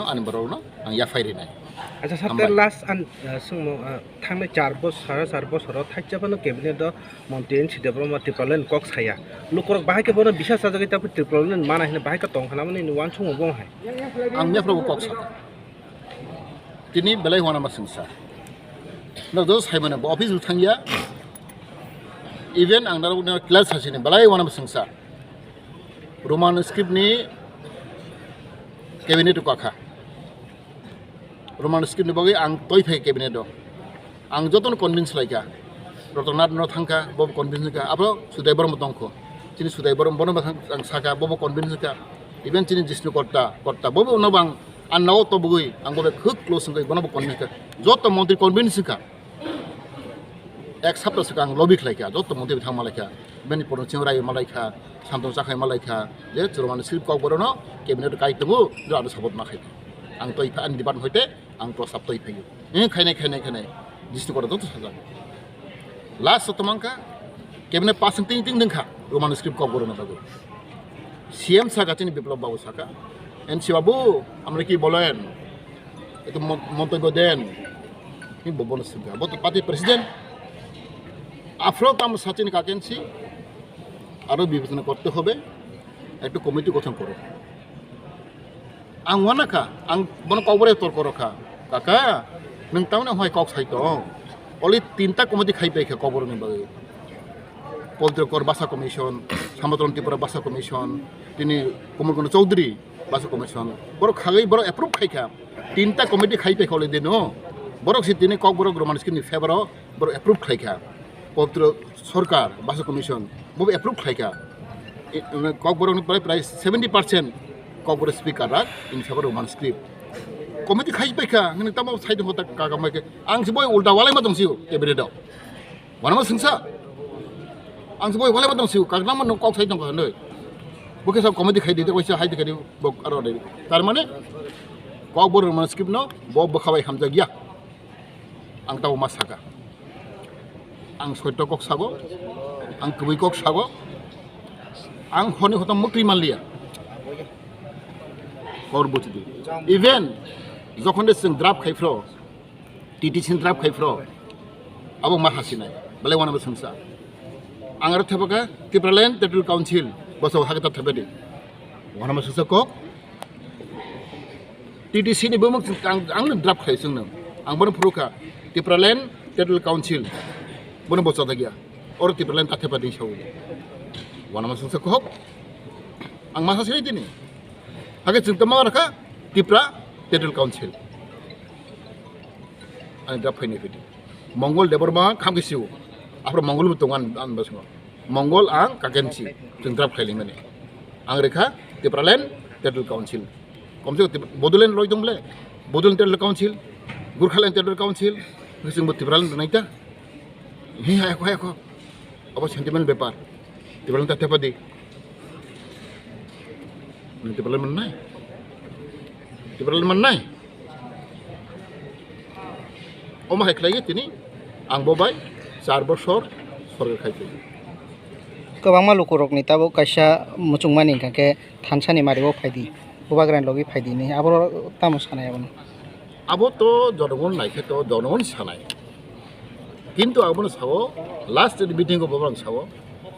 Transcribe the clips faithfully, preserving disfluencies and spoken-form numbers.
Ani borokno ang yaphai rinai. Acha sir, hambai. Last an, uh, swngmung, uh, thangnai char bosor, sara char bosoro thaisa phano cabinet o montri N C Debbarma Tipraland kok saya. Lukurok bahai khe bono bisas sajagwi tabuk Tipraland mana hino bahai khe tong khna mani uansukmung bo hai. Ang yaphro kok sa. Tini belai uanama swngsa. No do sai mano bo office bo thangya. Even ang naro clear sasini belai uanama swngsa. Roman script ni cabinet o kakha. Roman script ni bagwi ang toi phai cabinet o. Ang jotono convince laikha. Rotongnath no thangkha, bo convince wngkha. Abo Sudai Borma tongkho. Chini Sudai Borma bono bo ang sakha, bo convince wngkha. Even chini Jishnu Kotta, Kotta bo bo no bang ang nao to bugui ang bo khuk close wngkha, bono bo convince wngkha. Joto montri convince wngkha. Ek sapta swkang lobby khlaikha, joto montri thang malaikha, bini porno ching rai malaikha, samtong chakhai malaikha, je chwrwmani script kok borono cabinet kai tongo, je ano support ma khai. Ang toi pha ani department hoite ang prostab toi phaio. Eh, khainai, khainai, khainai, district court joto sajak. Last o tomangkha, cabinet passing ting ting dengkha, Roman script kok borono bagwi. C M saka chini Biplab Babu saka, N C Babu, amra ki bolen? Itu mon-, montobyo den. Ini bobono singka. Bo to party president. Afro tam sachin kakensi. Aro bibechona korte hobe. Ekta committee gothon koro. Ang wanakha, ang bono kokbore tor korokha. Kaka, nwng tamni hoi kok sai tong. Oli tinta committee khai paikha kokboroni bagwi. Poltrikor Basa Commission, Samotron Tripura Basa Commission, tini Komol Kono Chowdhury Basa Commission. Borok khagwi borok approve khaikha. Tinta committee khai paikha already no. Borok si tini Kokborok Roman script ni favor o borok approve khaikha. Poltro Sorkar Basa Commission bo approve khaikha. I, Kokborok ni prai prai seventy percent Kokborok speaker rak in favor Roman script. Committee khai paikha, nini tamo sai tongkha ta kaka mai khe. Ang si boi ulta walai ma tong si o, cabinet o. Wanama singsa. Ang si boi walai ma tong si o, kaka ma no kok sai tongkha noi. Bo khe sa committee khai di, de koi sa hai de khai di, bo aro de. Tar mane, Kokborok Roman script no, bo bwkha bai hamjak ya. Ang tamo ma saka. Ang soito kok sago, ang kwbwi kok sago, ang honi hotom mukti manliya. Kor buchidi. Even jokhon de chwng draft khai phro, T T C draft khai phro, abo ma hasinai. Belai wanama singsa. Ang aro thepaka Tipraland Territorial Council, boso hagata thepedi. Wanama singsa kok. T T C ni bumung ang, ang no draft khai chwngno. Ang bono phuru kha. Tipraland Territorial Council. Bono bo chajakya. Oro Tipraland ta thepa ding sawi. Wanama singsa kok. Ang masa sini tini. Hake chwng tama rakha Tipra Territorial Council. Ani draft phaini phaidi. Mongol Debbarma khamkhe siu. Aphro Mongol bo tongo an, an basmo. Mongol ang kakensi chwng draft khailingmani. Ang rekha Tipraland Territorial Council. Komse kom Tip-, Bodoland loi dong ble. Bodoland Territorial Council, Gurkhaland Territorial Council, chwng bo Tipraland naita. Hi hai ko hai ko. Abo sentiment bepar. Tipraland ta thepa di. Tipraland mannai. Tipraland mannai. Omo hai khlai tini ang bo bai char bosor sorkar khai tong. Kwbangma lukurokni tabuk kaisa muchungmani hwnkha khe thansani mario phaidi, bubagrani logi phaidi hinwi abo tamo sanai abono. Abo to jonogon naikhe to jonogon sanai. Kintu abono sao last meeting o bobrang sao.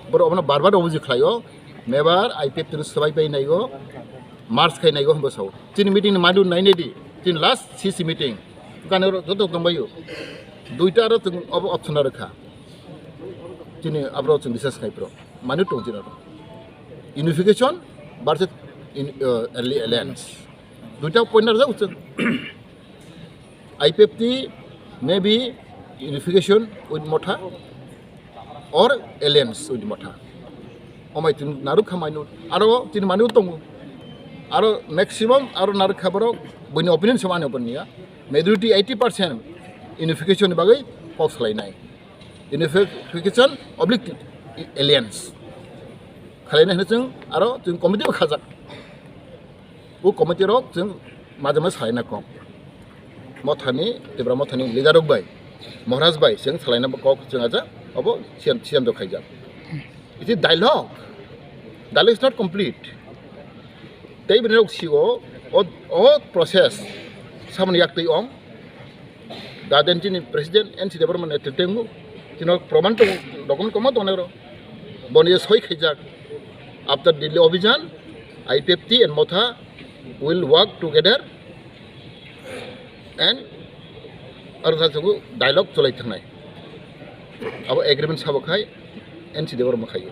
Borok abono bar bar obuji khlaio. Mebar I P F T no swbai pai naigo. March khai naigo hwnba sao. Chini meeting ni madu nainai di. Chini last C C meeting. Kani oro joto tongbaio. Duita aro chwng obo option aro kha. Chini abro chwng research khai pro. Manu tong chini aro. Unification versus in, uh, alli-, alliance. Duita point aro chwng. I P F T may be unification with Motha or alliance with Motha. Omai tin naruk kha manu, aro tin manu tongo. Aro maximum aro naruk kha borok, buini opinion sama ani opinion ya. Majority eighty percent unification ni bagwi kok salai nai. Unification oblique alliance. Khalai nai hino chwng aro chwng committee bo khajak. O committee rok chwng majama salaina kok. Mothani, Tipra Mothani leader rok bai, Maharaj bai chwng salaina bo kok chwng aja, obo siyan, siyan do khaijak. It is dialogue. Dialogue is not complete. Tei bini rok sio, O, o process samani yak twi ong. Daden chini president N C Debbarma netrite wngo. Chino proman tongo, document kwbangma tongnai oro. Boni je soi khaijak. After Delhi Abhijan, I P F T and Motha will work together and aro sa chwngno dialogue cholai thangnai. Abo agreement sabo khai N C Debbarma khaio.